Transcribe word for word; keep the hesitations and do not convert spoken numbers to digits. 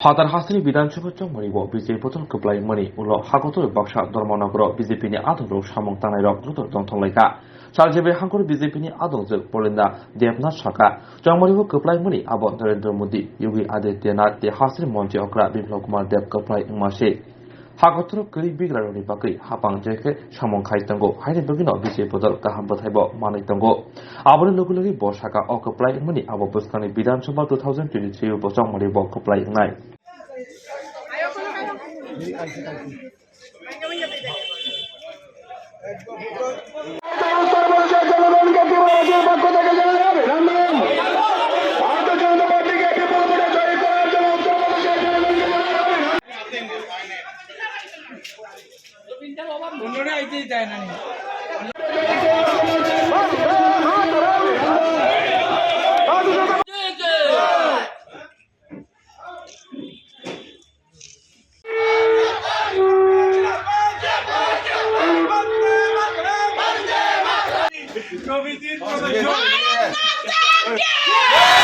Phatar hasteni Bidhan Sabha chongmani bo B J P bodol kwplai wngmani ulo Hakotor baksa Dharmanagar o B J P ni adongrok samung tangnairok joto tongthok laikha. Saljebai hangkor B J P ni adongjwk Polenda Debnath sakha, chongmani bo kwplai wngmani abo Narendra Modi, Yogi Adityanath tei hasteni montri okra Biplab Kumar Deb kwplai wngma se. Hakotor kwrwi bigrarokni bagwi hapang jai khe samung khai tongo, haini bagwino B J P bodol kaham bwthaibo manwi tongo. Aboni logi logi bo sakha o kwplai wngmani abo bwskangni Bidhan Sabha two thousand twenty-three o bo chongmani bo kwplai wngnai.